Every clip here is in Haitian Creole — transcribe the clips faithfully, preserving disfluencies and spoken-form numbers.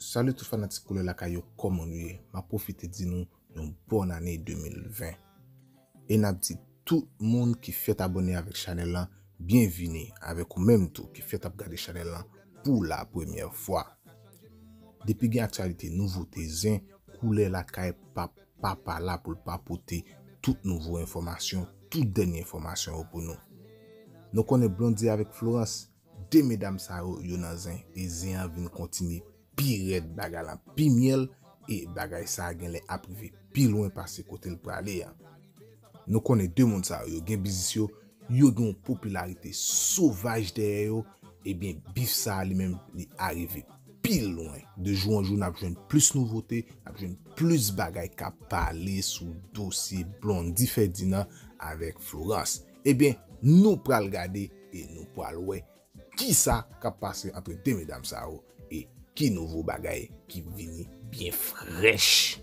Salut tout fanatik Koulè Lakay yo, kòman nou ye? M ap pwofite di nou yon bòn ane de mil ven. E n ap di tout moun ki fèk abòne avèk chanèl lan, byenvini, avèk ou menm tou ki fèk ap gade chanèl lan pou la premyè fwa. Depi gen aktyalite, nouvote, zen, Koulè Lakay p ap pa pa la pou l pa pote tout nouvo enfòmasyon, tout dènye enfòmasyon yo pou nou. Nou konnen Blondy avèk Florence, de medam sa yo, yo nan zen, e zen an vin kontinye pi rèd, bagay lan pi myèl, e bagay sa a genlè ap rive pi lwen pase kote l prale a. Nou konnen de moun sa yo, yo gen biznis yo, yo gen yon popilarite sovaj dèyè yo, ebyen, bif sa a li menm, li arive pi lwen. De jou an jou, n ap jwenn plis nouvote, n ap jwenn plis bagay k ap pale sou dosye Blondy Ferdinand avèk Florence. Ebyen, nou pral gade e nou pral wè kisa k ap pase ant de medam sa yo e ki nouvo bagay ki vini byen frèch.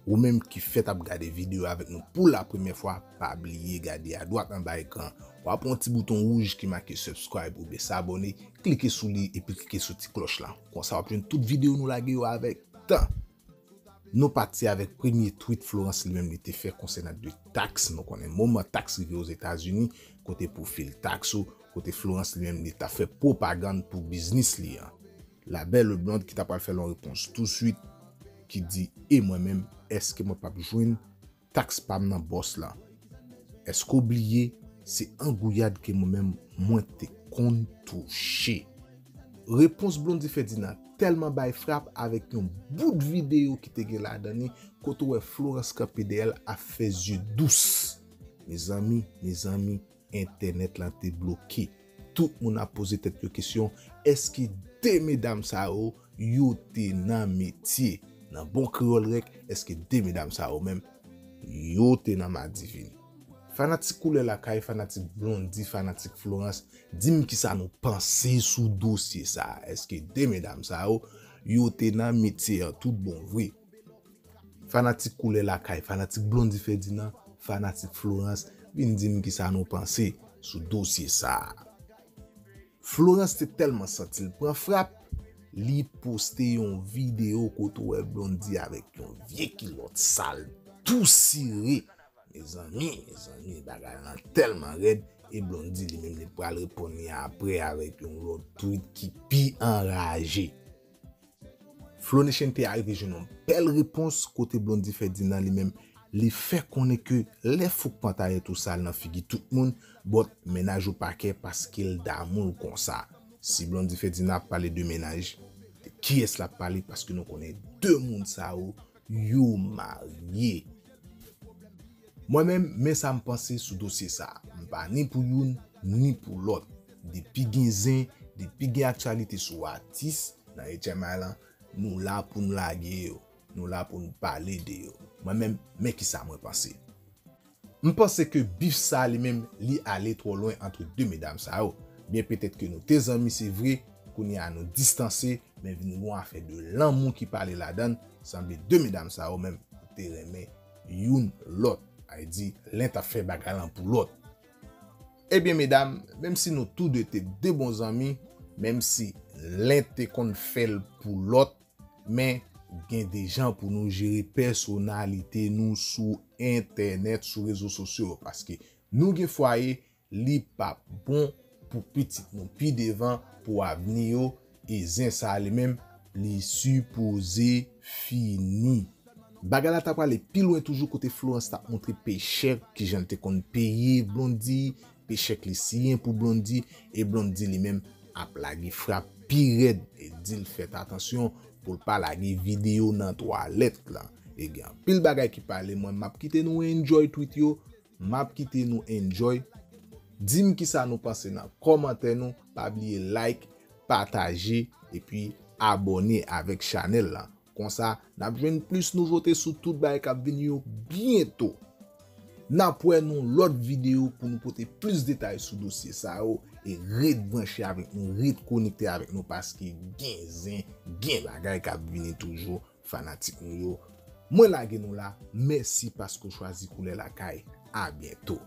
Ou menm ki fèk ap gade videyo avèk nou pou la premyè fwa, pa bliye gade adwat anba ekran. W ap wè yon ti bouton wouj ki make subscribe oubyen s'abonner, klike sou li epi klike sou ti klòch la. Konsa w ap jwenn tout videyo nou lage yo avèk tan. Nou pati avèk premye tweet Florence li menm li te fè konsènan de taks. Nou konnen moman taks rive Ozetazini, kote pou fil taks ou, kote Florence li menm li ta fè pwopagann pou biznis li an. La belle blonde ki ta pral fè l yon repons touswit, ki di, e mwen menm, èske mwen p ap jwenn taks pa m nan bòs lan? Èske w bliye se an gouyad ke mwen menm mwen te konn touche? Repons Blondy Ferdinand tèlman bay frap avèk yon bout videyo ki te gen ladan li, kote w wè Florence kanpe dèyè l ap fè zye dous. Mezanmi, mezanmi, entènèt lan te bloke. Tout moun ap poze tèt yo kesyon, èske de medam sa yo, yo te nan metye? Nan bon kreyòl rèk, èske de medam sa yo menm, yo te nan madivin? Fanatik Koulè Lakay, fanatik Blondy, fanatik Florence, di m kisa nou panse sou dosye sa a. Èske de medam sa yo, yo te nan metye an tout bon vre? Fanatik Koulè Lakay, fanatik Blondy Ferdinand, fanatik Florence, vin di m kisa nou panse sou dosye sa a. Florence te tèlman santi l pran frap, li poste yon videyo kote w wè Blondy avèk yon vye kilòt sal tou sire. Mezanmi, mezanmi, bagay lan tèlman rèd, e Blondy li menm li pral reponn li apre avèk yon lòt tweet ki pi anraje. Flonation te arive jwenn yon bèl repons kote Blondy Ferdinand li menm, li fè konnen ke lè fouk pantayèt ou sal nan figi tout moun, but mennaj ou pa kè paske l damou l konsa. Si Blondy Ferdinand ap pale de mennaj, de kiyès l ap pale? Paske nou konnen de moun sa yo, yo marye. Mwen menm, men sa m panse sou dosye sa a. M pa ni pou youn, ni pou lòt. Depi gen zen, depi gen aktyalite sou atis nan H M I lan, nou la pou n lage yo. Nou la pou n pale de yo. Mwen menm, men kisa mwen panse. M panse ke bif sa li menm, li ale twò lwen ant de medam sa yo. Byen petèt ke nou te zanmi, se vre, kounye a nou distanse, men vin gon afè de lanmou ki pale ladan l, sanble de medam sa yo menm te renmen youn lòt. Sa vle di, len t ap fè bagay lan pou lòt. Ebyen, medam, menm si nou tou de te de bon zanmi, menm si len te konn fè l pou lòt, men gen de jan pou nou jere pèsonalite nou sou entènèt, sou rezo sosyo yo, paske nou gen fwaye, li p ap bon pou pitit nou pi devan, pou avni yo, e zen sa li menm, li sipoze fini. Bagay la t ap prale pi lwen toujou kote Florence t ap montre pe chèk, kijan l te konn peye Blondy, pe chèk li siyen pou Blondy, e Blondy li menm ap lage frap pi rèd, e di l fè atansyon pou l pa lage videyo nan twalèt lan. E gen anpil bagay ki pale, mwen m ap kite nou enjoy tweet yo, m ap kite nou enjoy. Di m kisa nou panse nan kòmantè nou, pa bliye like, pataje, epi abòne avèk chanèl lan. Konsa, n ap jwenn plis nouvote sou tout bagay k ap vini yo byento. N ap wè nou lòt videyo pou nou pote plis detay sou dosye sa yo, e ret branche avèk nou, ret konekte avèk nou, paske gen zen, gen bagay k ap vini toujou, fanatik nou yo. Mwen lage nou la, mèsi paske w chwazi Koulè Lakay. A byento.